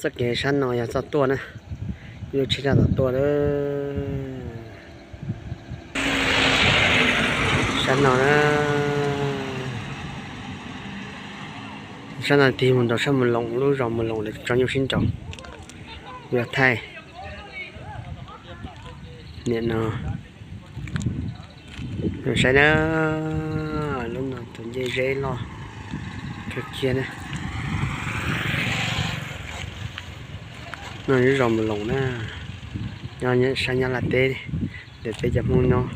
Txoj kev sab no yog txoj tuaj na, lub tsheb raj tom tuaj na. Sab no na, sab no tig mus rau sab Mus Loos, lub zos Mus Loos lawv tso nyuj sib nraus, yuav thaij. Nim no saib na, lub no tus ncej zeb loj kawg kiag na. No lub zos Mus Loos na, nyob sab Nyab Laj teb, ntawm peb cov Hmoob nyob,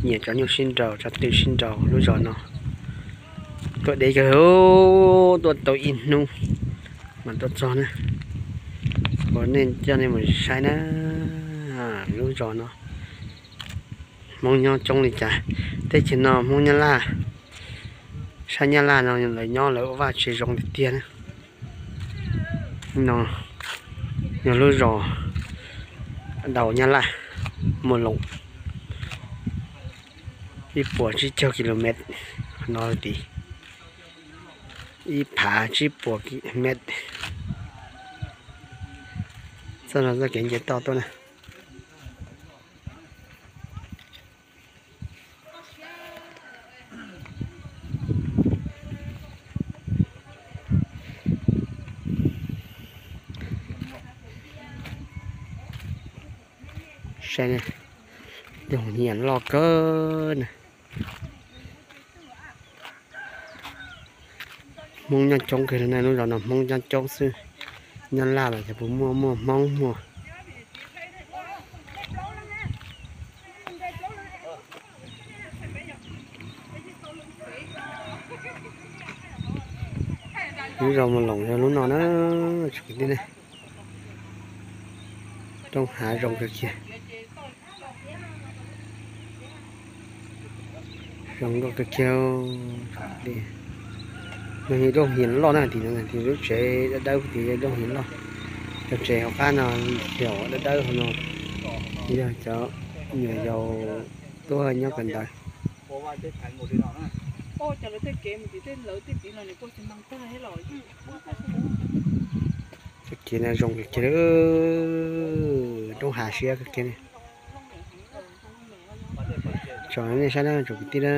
nyiam tso nyuj sib nraus, tso tw sib nraus lub zos no. Tuaj deb kawg, tuaj tau ib hnub mas tuaj txog na. Ua nej coj nej mus saib na, lub zos no Hmoob nyob coob li cas. Teb chaws no Hmoob Nyab Laj, sab Nyab Laj no lawv nyob lawv ua vaj tsev zoo tiag tiag na. No yog lub zos Daus Nyab Laj, Mus Loos, ib puas tsib caug kilomev no tid, ib phav tsib puas mev. Txoj no txoj kev nce toj tuaj na. Saib, lub nyiam loj kawg na. Hmoob nyob coob kawg li na, lub zos no Hmoob nyob coob xwb. Nyab Laj los cov puas muaj, muaj Hmoob muaj. Lub zos Mus Loos yog lub no na, tsoom kwv tij ne. Rooj hav zoo kawg kiag. Zoo nkauj kawg kiag. Yog rooj hiav loj na, tim no tim lub tsev dawb dawb tim yog rooj hiav loj. Cov tsev hauv qab no, tsev dawb dawb hauv no yog cov nyuam yaus tuaj nyob kawm ntawv. Txoj kev no zoo kawg kiag, roob hav siab kawg kiag. Tsom nej saib na tsoom kwv tij na,